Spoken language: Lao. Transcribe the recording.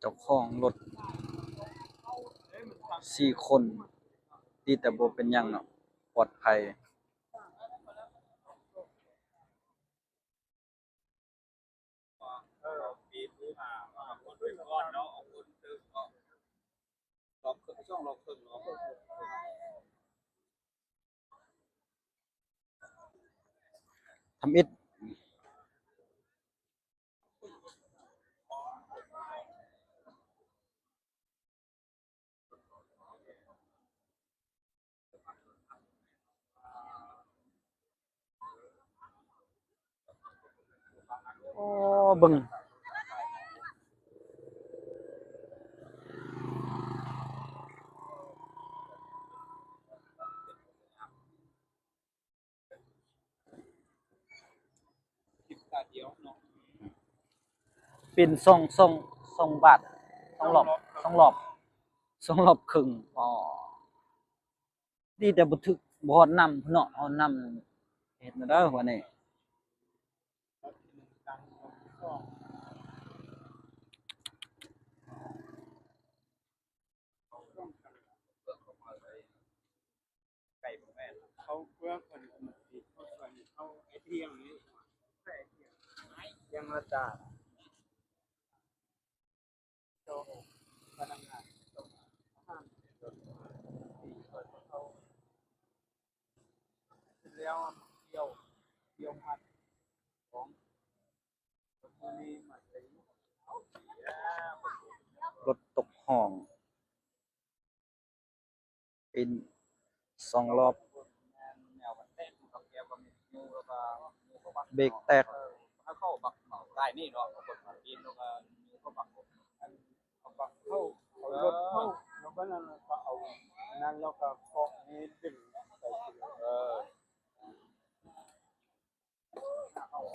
ເຈົ້າຂອງລົດສີ່ຄົນ ດີແຕ່ບໍ່ເປັນຫຍັງເນາະ ປອດໄພ. ທຳອິດ. ໂອ້ ເບິ່ງ ປິ່ນສອງ ສອງ ສອງບາດ ສອງລອບ ສອງລອບ ສອງລອບເຄິ່ງ. ອໍ ດີແຕ່ບໍ່ຖືກ ບໍ່ຮອດນ້ຳເນາະ ຮອດນ້ຳເຮັດແນວໃດວະນີ້. ໄກ່ບໍ່ແມ່ນ ເຂົາເພື່ອເພິ່ນເອົາມາຕິດ ເຂົາຊ່ວຍເຮົາໄອ້ທ່ຽງນີ້ ທ່ຽງລະຈານ ເຈົ້າພະນັກງານ ເຈົ້າອາຫານ ເຈົ້າທີ່ເຂົາ ແລ້ວ ດຽວ ດຽວພັດ ຂອງ ລົດຕົກຮ່ອງ ປິ່ນສອງລອບ ເບກແຕກ. ເຂົາບັກເຂົ້າ ເອົາລົດເຂົ້າ ເອົາລົດເຂົ້າ ແລ້ວກໍນັ້ນ ແລ້ວກໍເກາະນີ້ດຶງໄປ ເອີ.